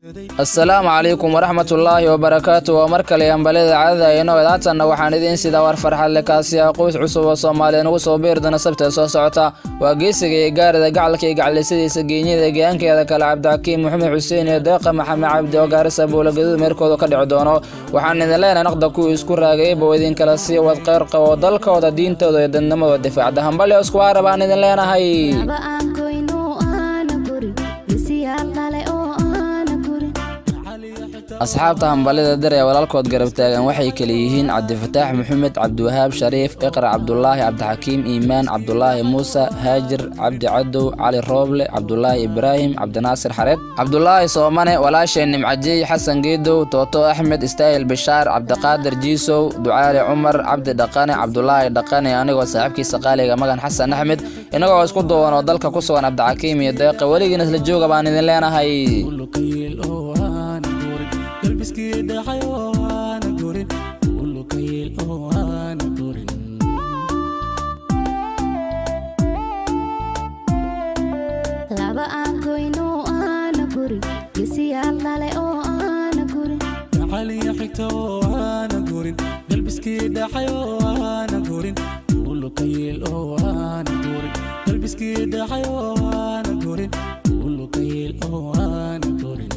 Asalaamu calaykum waraxmatullaahi wabarakaatu. Waa mar kale hambalyada caadada inoo haatanna waxaan idiin sidaa war farxad leh, kaasi ah qoys cusub oo Soomaaliya nugu soo biiri doona sabta soo socota. Waa geesiga iyo gaarida, gacalka iyo gacalisadiisa, geenyada geankeeda kale, Cabdixakiim Maxamed Xuseen iyo Deeqa Maxamed Cabdi oo Gaarisa Buula Gaduud meerkooda ka dhici doono. Waxaan idin leenahay naqda kuwii isku raagay buu idinkala sii wad kheyr qabo, dalkooda, diintooda iyo dadnimadooda difaacda. Hambalyo isku waarab aan idin leenahay. Laba aan goyno aana gurin, gesiyaal dhale oo aana gurin. Asxaabta hambalida dir ee walaalkood garab taagan waxay kala yihiin Cabdifataax Maxamed, Cabdiwahaab Shariif, Iqra Cabdulaahi, Cabdixakiim Iimaan, Cabdulaahi Muuse, Haajir Cabdi Cadow, Cali Rooble, Cabdulaahi Ibraahim, Cabdinaasir Xareed, Cabdulaahi Soomane, walaashay Nimcajey, Xasan Geedow, Tooto Axmed, Istaahil Bishaar, Cabdiqaadir Jiisow, Ducaali Cumar, Cabdi Dhaqane, Cabdulaahi Dhaqane, anigoo saaxiibkiisa qaaliga Magan Xasan Axmed, inagoo isku duuban oo dalka ku sugan. Cabdixakiim iyo Deeqa, weligiin isla jooga baan idin leenahay. Ulukayl oo aana gurin, galbiskii dhacay oo aana gurin, ulukayl oo aana gurin. Laba aan goyno aana gurin, gesiyaal dhale oo aana gurin. Gacaliya xigta oo aana gurin, galbiskii dhacay oo aana gurin, ulukayl oo aana gurin, galbiskii dhacay oo aana gurin, ulukayl oo aana gurin.